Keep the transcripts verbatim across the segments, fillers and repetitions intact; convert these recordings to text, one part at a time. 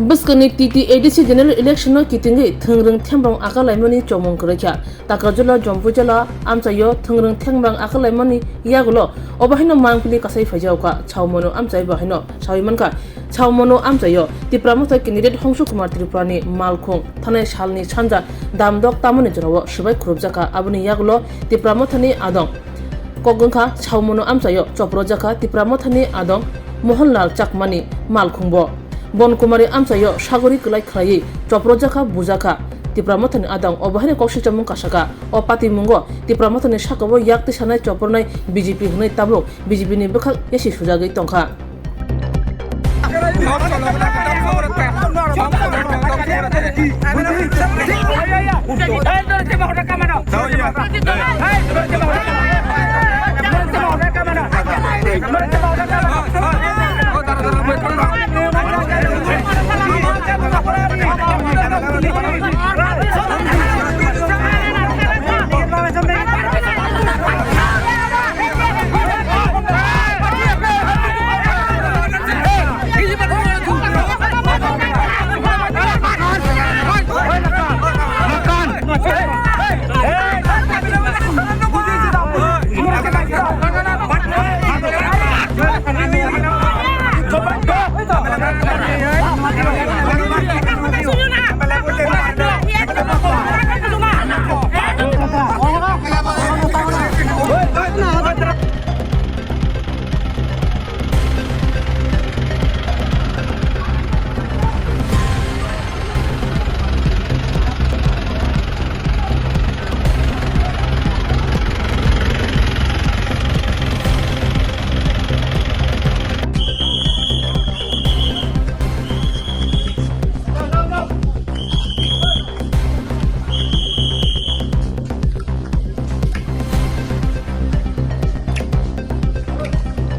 Bwskangni T T A D C general election no kitingwi thwngrwng themrong akalaimani chomung kwrwikha. Takarjala Jompuijala amchaio thwngrwng themrong akalaimani yagulo obo haino mangpili kasai phaijaokha. Chao Monu amchai bo haino sawi mankha. Chao Monu amchaio Tipra Motha candidate Hongsu Kumar Tripurani malkhung thanai salni sanja damdok tamoni jorao swbai khurupjakha. Aboni yagulo Tipra Mothani adong kok wngkha. Chao Monu amchaio chopropjakha Tipra Mothani adong Mohanlal Chakmani malkhungbo. Bon Kumari amchaio sagori kwlai khlaiwi chopropjakha, bujakha. Tipra Mothani adong obo haino kok swi chamung kasakha. O patimungo Tipra Mothani sakao yak tisanai chopropnai B J P hwnwi tabuk B J P ni bwkhak yasi sujagwi tongkha.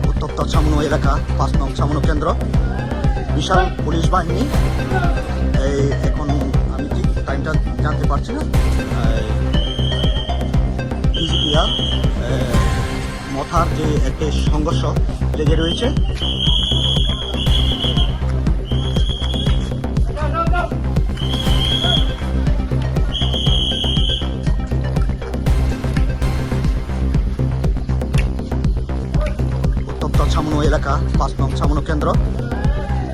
উত্তপ্ত ছামনু এলাকা, পাঁচ নং ছামনু কেন্দ্র। বিশাল পুলিশ বাহিনী। এই এখন আমি ঠিক টাইমটা জানতে পারছি না। এই বিজেপি আর, এ, মথার যে একটা সংঘর্ষ লেগে রয়েছে। উত্তপ্ত ছামনু এলাকা, পাঁচ নং ছামনু কেন্দ্র,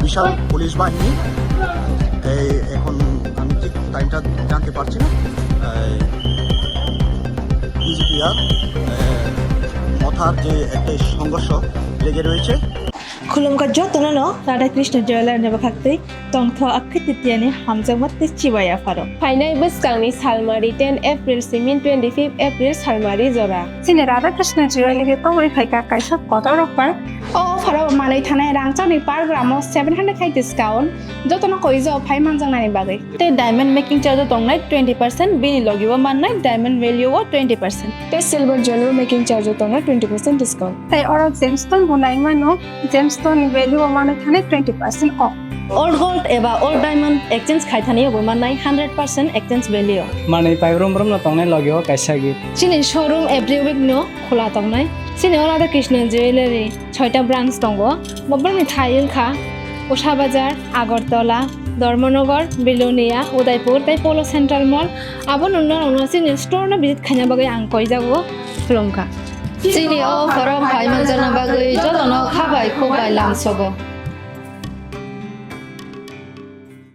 বিশাল পুলিশ বাহিনী। এই এখন আমি ঠিক টাইমটা জানতে পারছি না। এই বিজেপি আর, এ, মথার যে একটা সংঘর্ষ লেগে রয়েছে। Khulumkha jotono no Radha Krishna Jewellery ni bwkhaktwi tongtho akhwititiani hamjakma tei chibai apharo. Phainai bwskangni salmari ten April simi twenty-fifth April salmari jora. Chini Radha Krishna Jewellery tongwi phaikha kaisa kotor offer. O offer o manwi thanai rangchakni per gram o seven hundred khai discount, jotono koijo phai manjaknani bagwi. Tei diamond making charge o tongnai twenty percent, bini logi o mannai diamond value o twenty percent. Tei silver jewelry making charge o tongnai twenty percent discount. Tei oro gemstone bo nai mano, gemstone ni value o mano thani twenty percent off. Old gold eba old diamond exchange khai thani bo mannai hundred percent exchange value o. Manwi pai brum brum no tongnai logi o kaisa gift. Chini showroom every week no khula tongnai. Chini o Radha Krishna Jewellery. Soita branch tongo. Bobrokni thai wngkha Usha Bazar, Agartala, Dharmanagar, Belonia, Udaipur tei Polo Central Mall. Abo nungno nungno chini store no visit khaina bagwi ang koijago, khulumkha. Chini o offer o phai manjakna bagwi jotono kha bai khuk bai lamsogo.